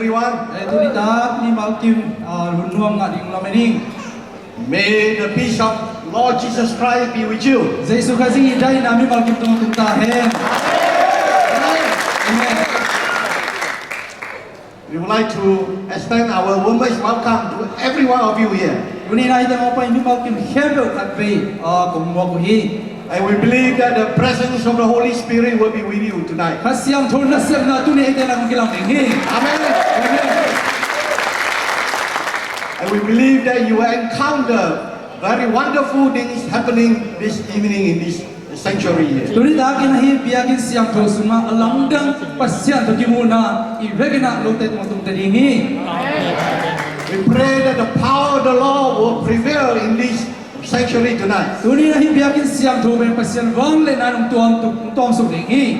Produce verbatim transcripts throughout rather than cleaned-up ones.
Everyone. Eh, tuni tak mimal kim, ah, hun nuam ngah ding lamen ing. May the peace of Lord Jesus Christ be with you. Jesu Khazih i daihna mimal kim tungah tung ta hen. Amen. We would like to extend our warmest welcome to every one of you here. Tuni-in ah hih teng a om pai mimal kim khempeuh khatvei, ah, kong muak uh hi. And we believe that the presence of the Holy Spirit will be with you tonight. Kha Siangtho nasepna tuni eite na kong kilang ding hi. Amen. Amen. And we believe that you will encounter very wonderful things happening this evening in this sanctuary here. Tuni takin ah hih biakinn siangtho sungah a lamdang Pasian tawh kimuhna i vekin ah lote tungah tung ta ding hi. We pray that the power of the Lord will prevail in this sanctuary tonight. Tuni-in ah hih biakinn siangtho pen Pasian vangliatna in hong tuam tuk, hong tuam suk ding hi.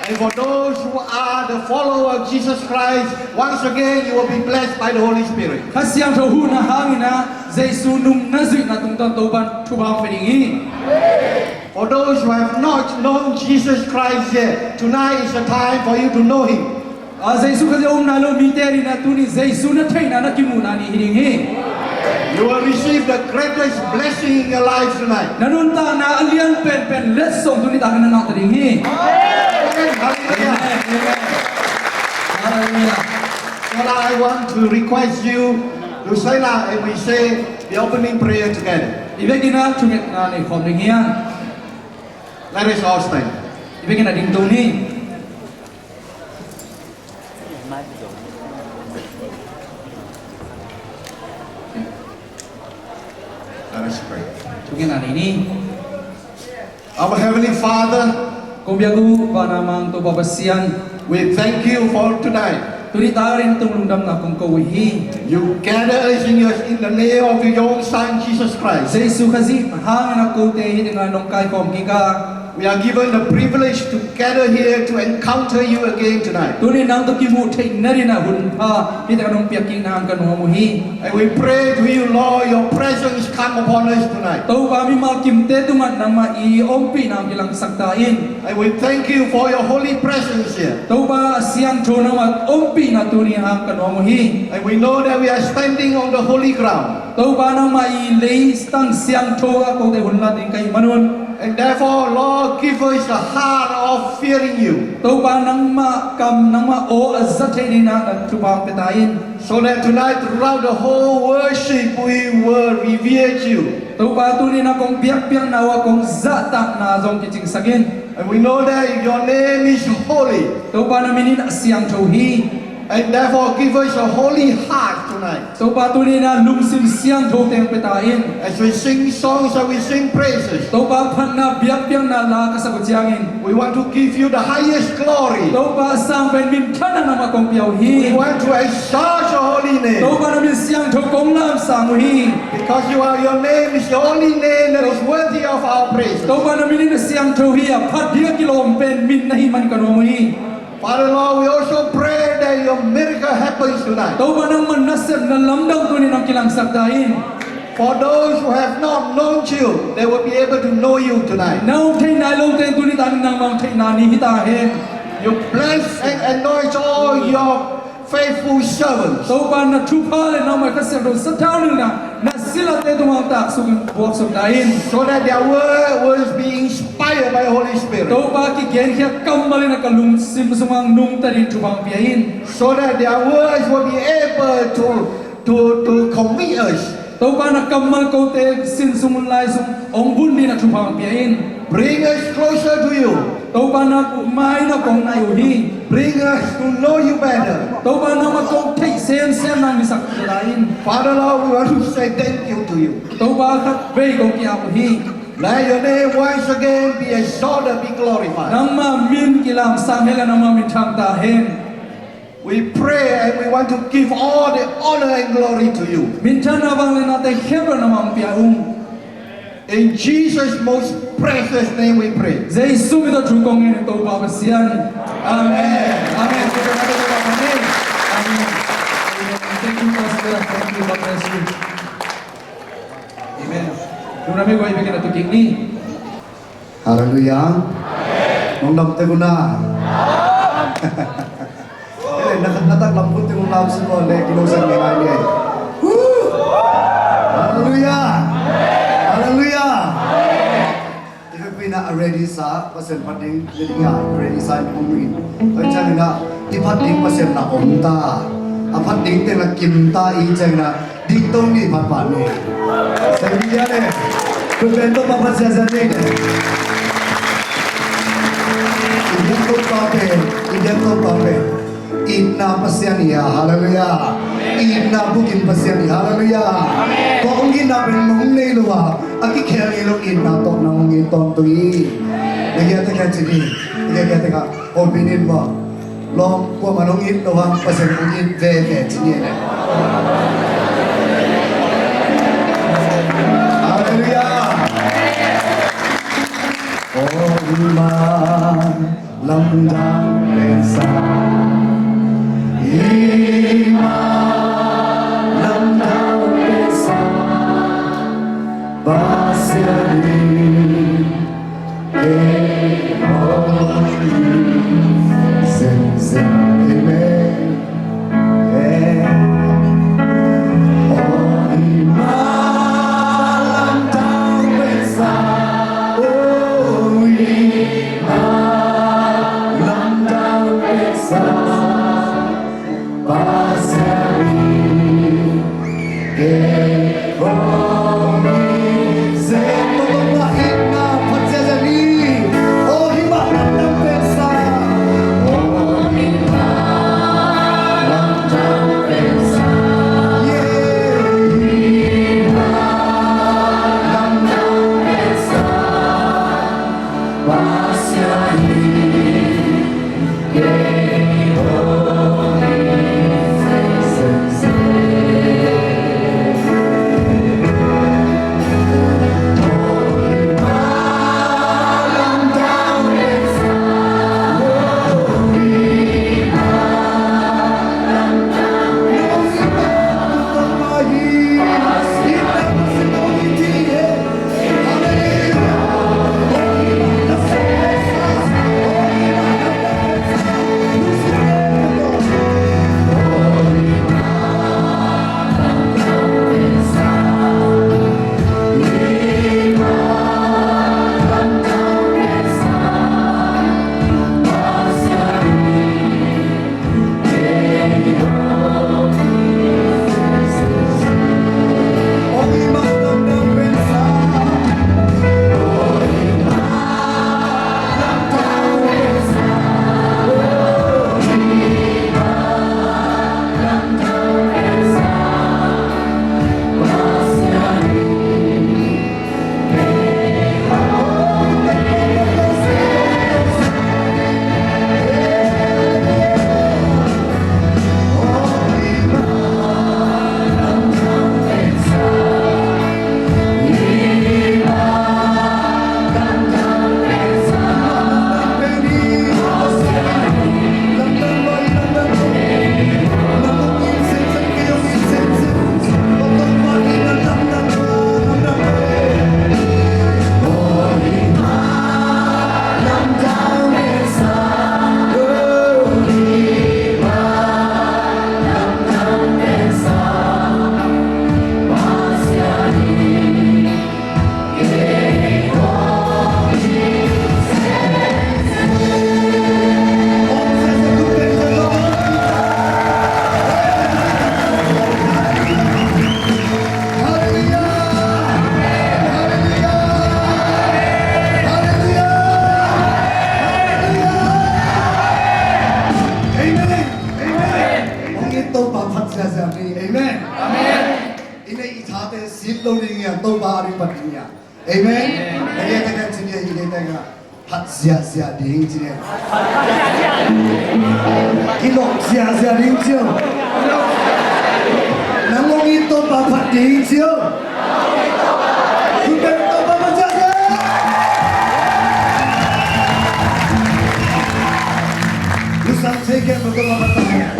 And for those who are the follower of Jesus Christ, once again you will be blessed by the Holy Spirit. Kha Siangtho huhna hangin ah Jesu nung na zuihna tungtawn Topa'n thupha hong pia ding hi. For those who have not known Jesus Christ yet, tonight is the time for you to know him. Ah, Jesu Khazih a um nai lo mite adingin ah tuni Jesu na theihna, na kimuhna ni hi ding hi. You will receive the greatest blessing in your life tonight. Na nuntakna a lian penpen letsong tuni takin na ngah ta ding hi. Amen. Hallelujah. Amen. Amen. Hallelujah. So I want to request you to stand up and we say the opening prayer together. I vekin ah thungetna nei khawm ding hi hang. Let us all stand. I vekin ah ding to ni. Let us pray. Thungetna nei ni. Our Heavenly Father, kong biak uh vanah a mang Topa Pasian, we thank you for tonight. Tuni takin tung lungdamna kong ko uh hi. You gather us in your, in the name of your own Son, Jesus Christ. Jesu Khazih hangin ah kote hih tengah nong kaikhawm kik a. We are given the privilege to gather here to encounter you again tonight. Tuni nang tawh kimuh theih nadingin ah hun pha hih tengah nong piak kik nang ka nuam uh hi. And we pray to you, Lord, your presence come upon us tonight. Topa, mimal kimte tungah nangmah i ompihna hong kilangsak ta in. And we thank you for your holy presence here. Topa, a siangtho nangmah ompihna tuni hang ka nuam uh hi. And we know that we are standing on the holy ground. Topa, nangmah i leitang siangtho ah kote hun la ding ka hih manun. And therefore, Lord, give us a heart of fearing you. Topa, nangmah kam, nangmah aw a za thei dingin ah na thupha hong pia ta in. So that tonight, throughout the whole worship, we will revere you. Topa, tuni-in ah kong biakpiakna uh ah kong zahtakna zong kicingsak in. And we know that your name is holy. Topa, na min in a siangtho hi. And therefore, give us a holy heart tonight. Topa, tuni-in ah lungsim siangtho teng pia ta in. As we sing songs, as we sing praises, Topa, phatna biakpiakna la ka sak uh ciangin, we want to give you the highest glory. Topa, a sang pen minthanna nangmah kong pia uh hi. We want to exalt your holy name. Topa, na min siangtho kong lamsang uh hi. Because you are, your name is the only name that is worthy of our praise. Topa, na min in a siangtho hi a, phat ding a kilawm pen min na hih man ka nuam uh hi. Father Lord, we also pray that your miracle happens tonight. Topa, nangmah nasepna lamdang tuni-in hong kilangsak ta in. For those who have not known you, they will be able to know you tonight. Na hong theih nai lote in tuni takin nangmah hong theihna ni hi ta hen. You bless and anoint all your faithful servants. Topa, na thupha le nangmah Kha Siangtho sathau nilhna na silate tungah hong taksuk in buaksuk ta in. So that their word will be inspired by Holy Spirit. Topa, kigenkhiat kammal in ah ka lungsim sungah nungta dingin thupha hong pia in. So that their words will be able to, to, to convict us. Topa, na kammal kote sin sung hun lai sung hong vun dingin ah thupha hong pia in. Bring us closer to you. Topa, na mai-ah kong nai uh hi. Bring us to know you better. Topa, nangmah kong theih semsem nang hisak ta in. Father Lord, we want to say thank you to you. Topa, khatvei kong ki-ap uh hi. Let your name once again be exalted, be glorified. Nangmah min kilamsang hen la nangmah min thang ta hen. We pray and we want to give all the honor and glory to you. Minthanna, vangliatnate khempeuh nangmah hong pia ung. In Jesus' most precious name we pray. Jesu min tawh thu kong ngen, Topa Pasian. Amen. Amen. Amen. Thank you, Pastor. Thank you. God bless you. Amen. Lungdam hi, guai, biakinn ah tu kik ni. Halleluiah. Lungdam tek un ah. Na khat na tak lam khut teng hong lau si ko le, kino sang ngai ngai le. Woo! Halleluiah! Halleluiah! I khakpi na a ready sa Pasian phat ding, i ding a ready sa i hong in. Hoi ciang ina i phat ding Pasian na om ta. A phat ding teng na kim ta i ciang ina ding tong ni phat phat ni. Sai ni ya le. Khut beng Topa phat sia sia ni le. I ding tong pa pe, i ding tong pa pe. Itna Pasian hi a, halleluiah. Itna bukim Pasian hi, halleluiah. Tua hong itna pen nong nei lo a, a kikhel ngei lo itna tawh na hong it tawntung hi. Na giate khia ci hi. Na giate khia. Hopih in maw. Lawm kuamah nong it lo a, Pasian hong it veve ci hi. Halleluiah. Oh, Ima. Lamdang pensa, ima lamdang pensa, Pasian in kei hong it zenzen. Amen. Amen. Hong it Topa phat ziahziah ni. Amen. Amen. I neih i thate sit lo ding hi a, Topa a ding phat ding hi a. Amen. Amen. Amen. Amen. Amen. Phat ziahziah ding ci ni. Kilawm ziahziah ding ci o. Nang hong it Topa phat ding ci o. Khut beng Topa phat ziahziah. Lusang thei kei ma Topa phat ziahziah.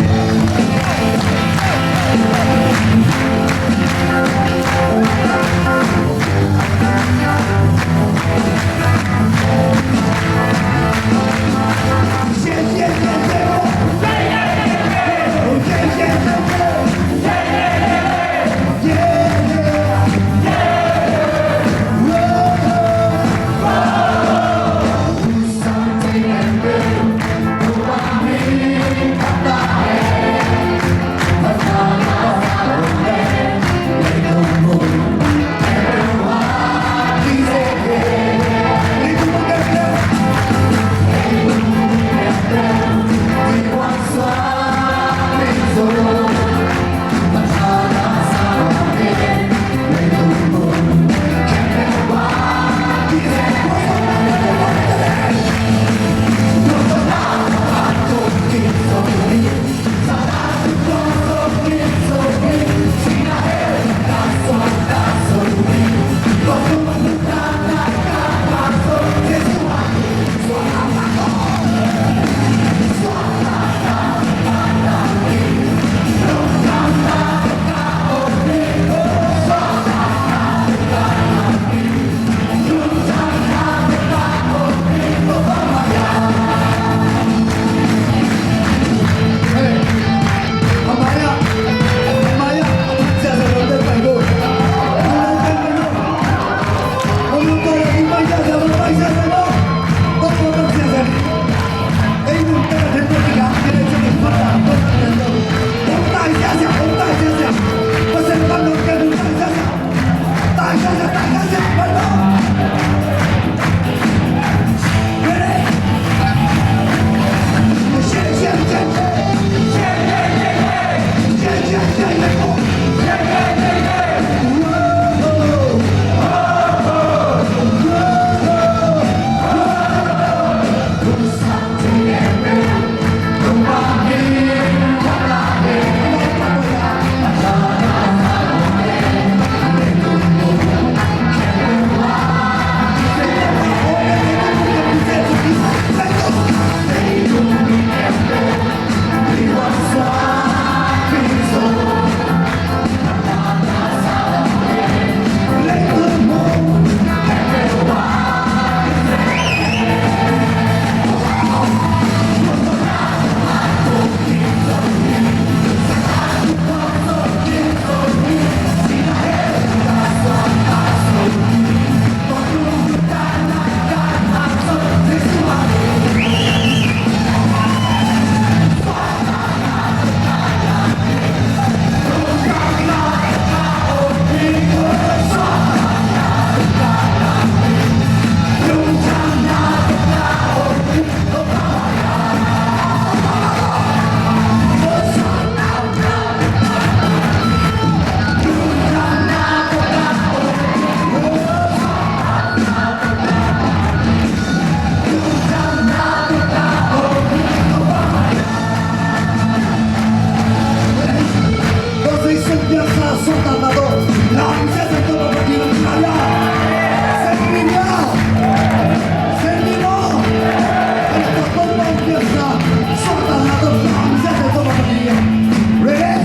Ready?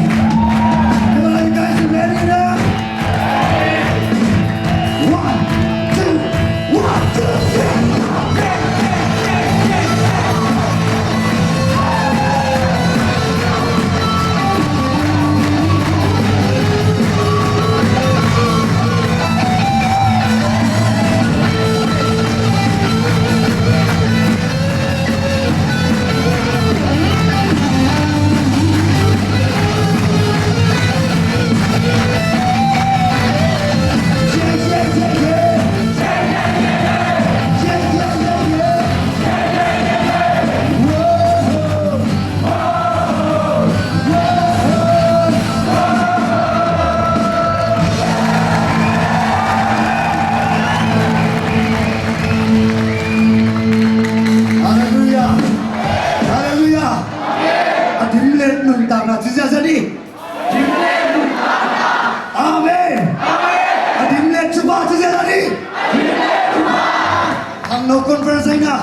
Come on, you guys, you ready now? One, two, one, two, three. Halleluia. Halleluia. A dim le nuntakna ci ziahziah ni. Amen. A dim le thupha ci ziahziah ni. Khangno conference ahi na.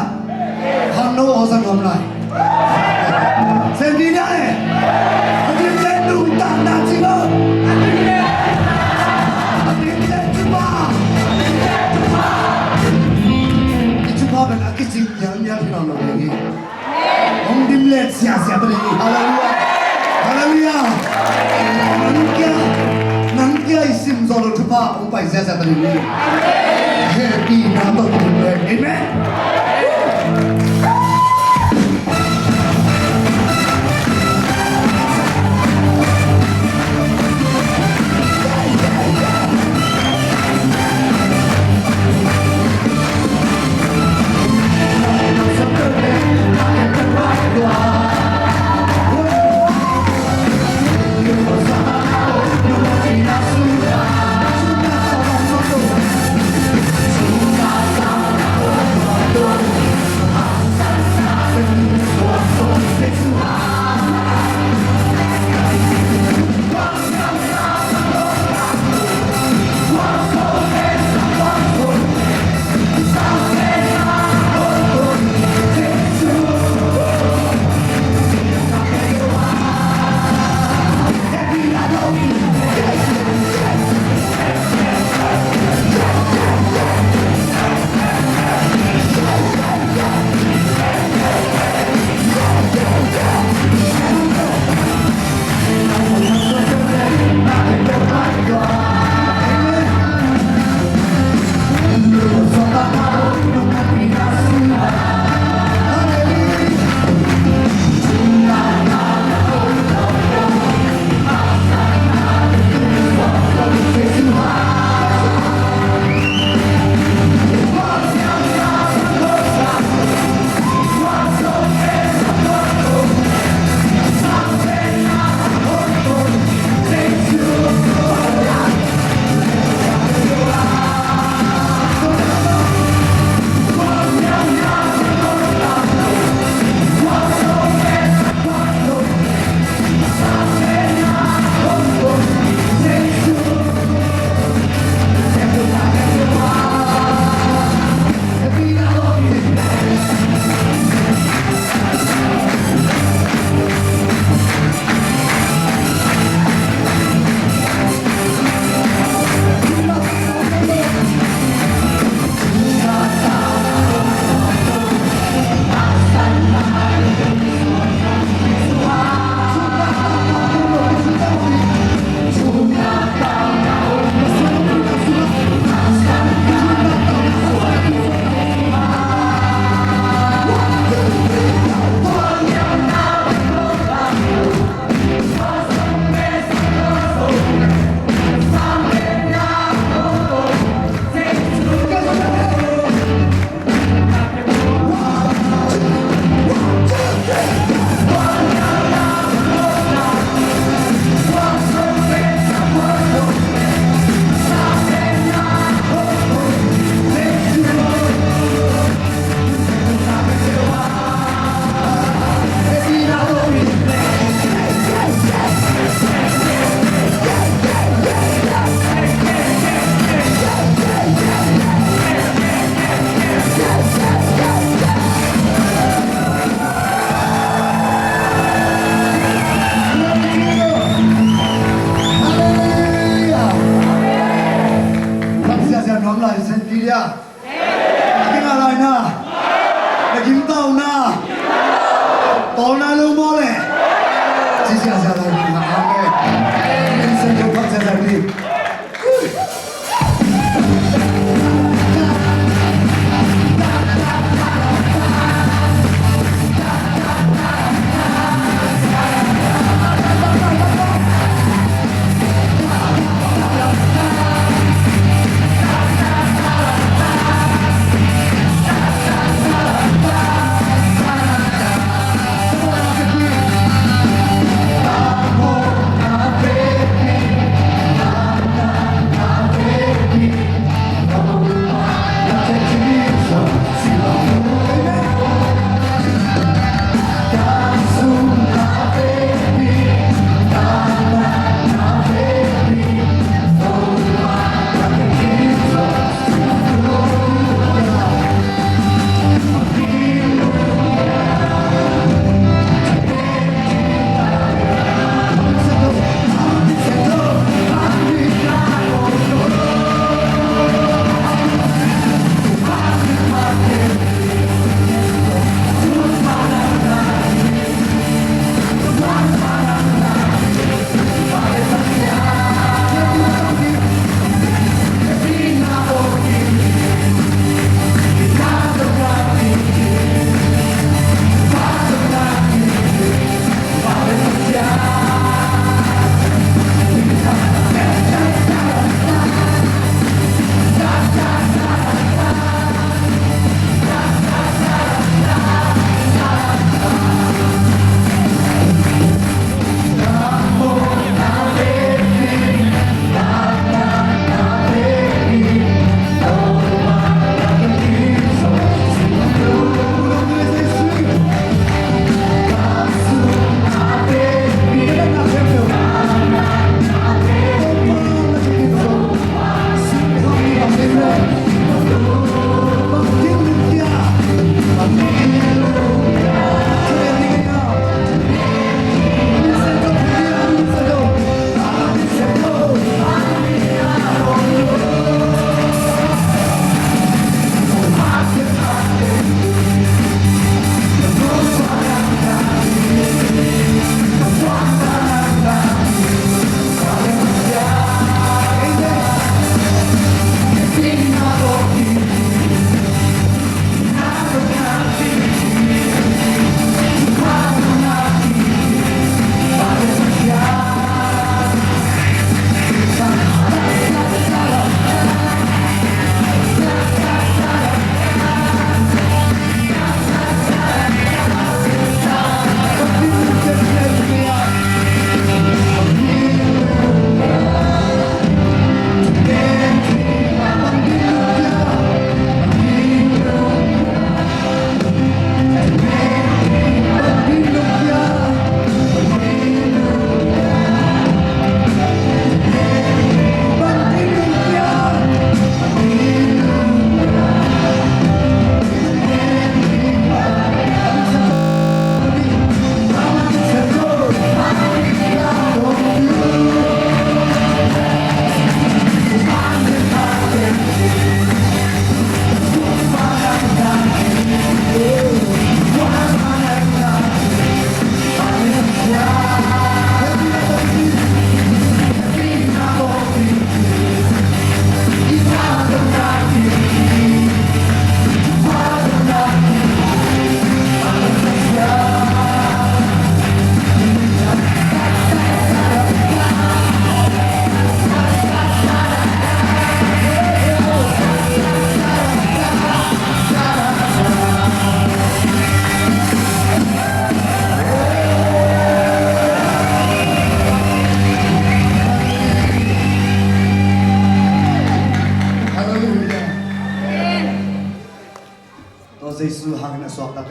Khangno aw zang om lai. Sem dih ni a le. A dim le nuntakna ci lo. A dim le thupha. I thupha pen a kicing ngialngial hi nawn lo ding hi. Hong dim let siasia ta ding hi. Halleluia. Halleluia. Nang kia, nang kia i sim zo lo thupha hong pai siasia ta ding hi. Happy na to dim let. Amen.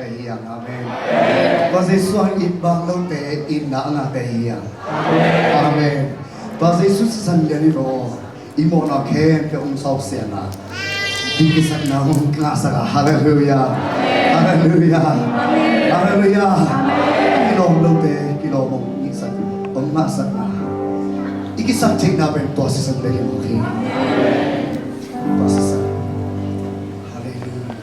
Hi hang. Amen. Tua Jesu hang it bang lote itna a ngahte hi hang. Amen. Tua Jesu sisan lian in aw, i mawhna khempeuh hong sawlsiatna, dikisakna hong ngahsak a. Halleluiah. Halleluiah. Halleluiah. Kilawm lote kilawm hong ngahsak, hong ngahsakna, i kisaktheihna pen tua sisan bek in hi. Tua sisan. Halleluiah.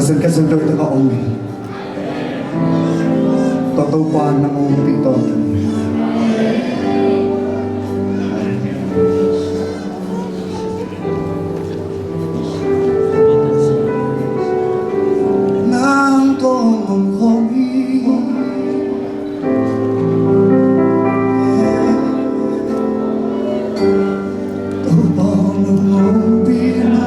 Sen ka sen toi taka om hi. Tua Topa nang ompih tawntung. Nang tawh om khawm hi. Topa nang ompihna.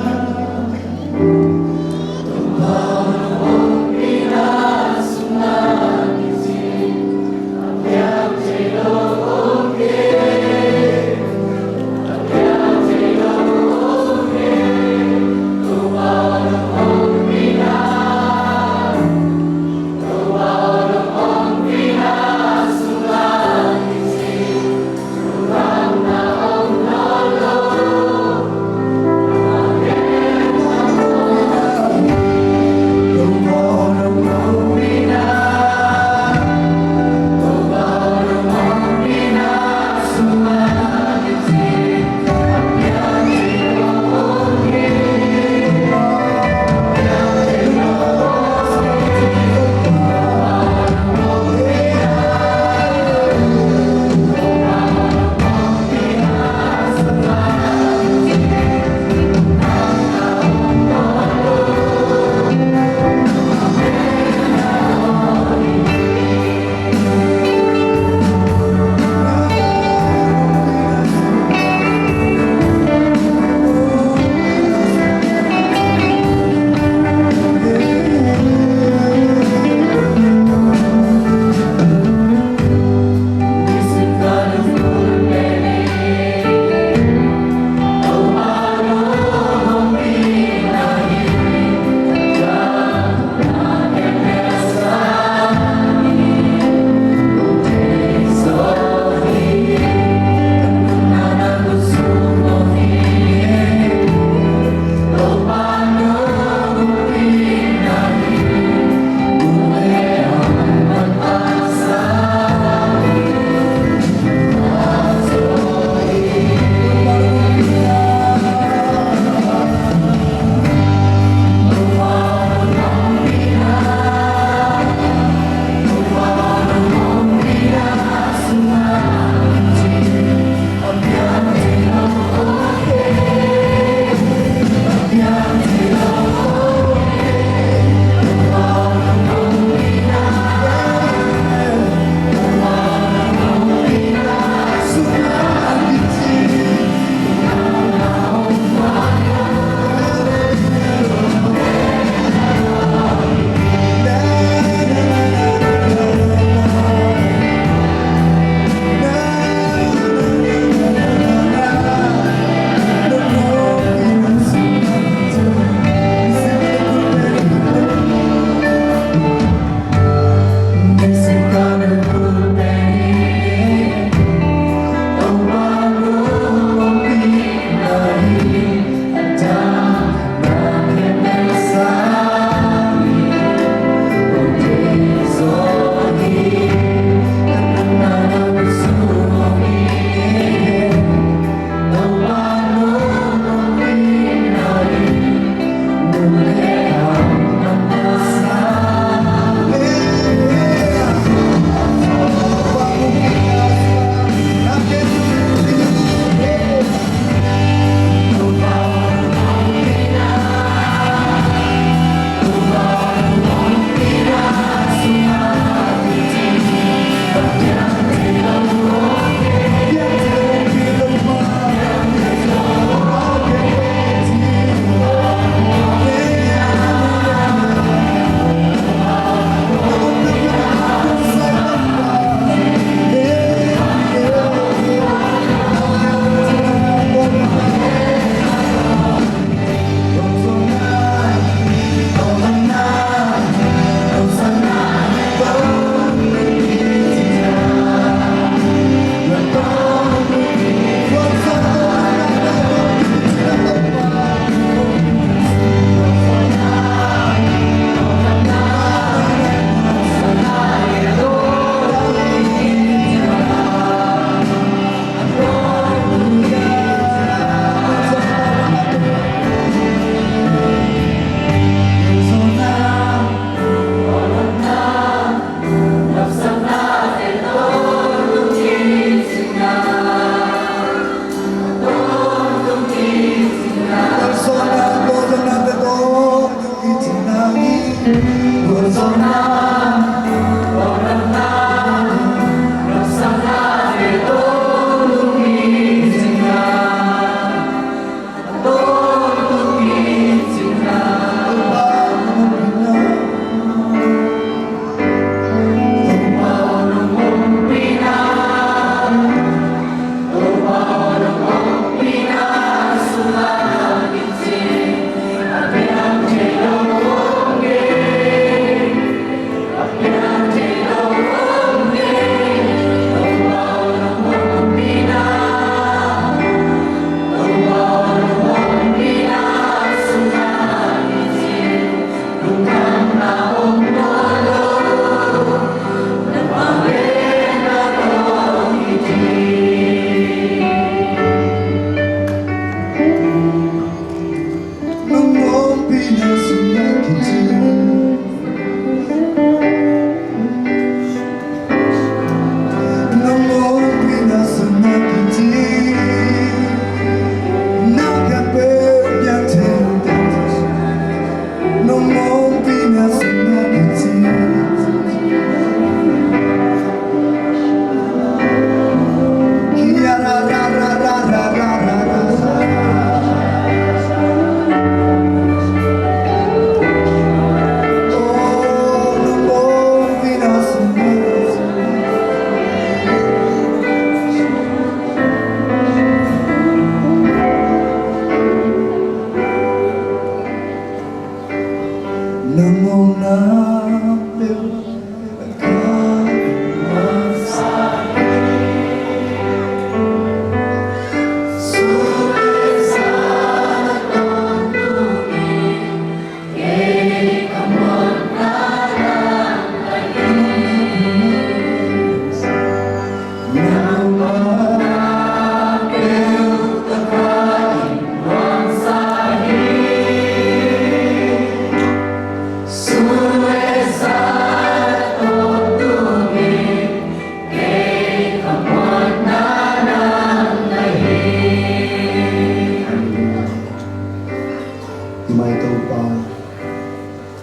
Mai Topa,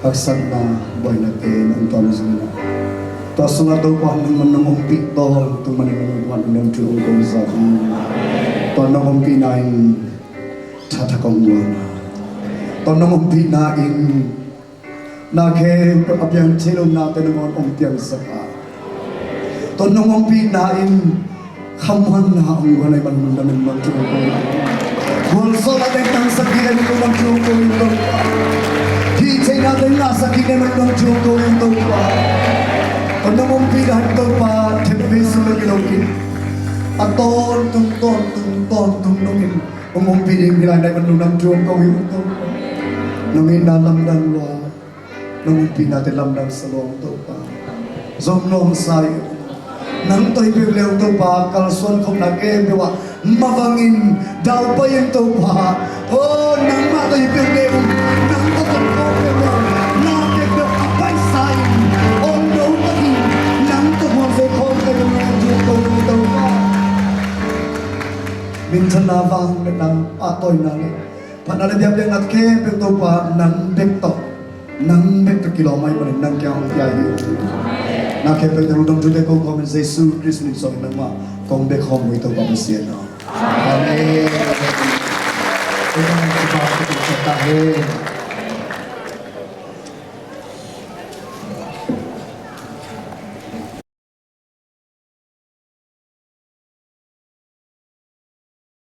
haksatna, buaina pen an tuan zong na. Tua sungah Topa nangman nong ompih tawntung manin nangman nong thu ong kong za hi. Tua nong ompihna in thathak ong guan a, tua nong ompihna in na khempeuh a piang thei lo nate nangman ong piangsak a, tua nong ompihna in khamuanna ong guan a i man mun na min mang thu ong kong. Gualzawhna teng tangsak ding a i man mun mang thu ong kong in Topa. Hih theihna teng ngahsak ding a i man mun mang thu ong kong in Topa. Tua nong ompihna in Topa, themvei sung lo kilawm in a tawntung, tawntung, tawntung nong in ong ompih ding hi lai na i man mun mang thu ong kong in Topa. Nong itna lamdang lua. Nong ompihnate lamdang sa lua ung Topa. Zom nuam sa ing. Nang tawh hi peuh le ung Topa, kalsuan khopna khempeuh ah mavangin daupai ung Topa. O, nangmah tawh hi peuh le ung, nang tawh tawh khawm peuh le ung, na peuhpeuh a paisa in ong do takin nang tawh huang zoi khawm peuh le ung Topa. Minthanna, vangliatna, pahtawina le phatna le biakpiakna khempeuh Topa nang bek tawh, nang bek tawh kilawm ahih manin nang kiang hong pia hi. Na khempeuh teng lungdam thute ko kawmin Jesu Khrist min suangin nangmah kong bek khawm uh hi Topa Pasian aw. Amen. Amen.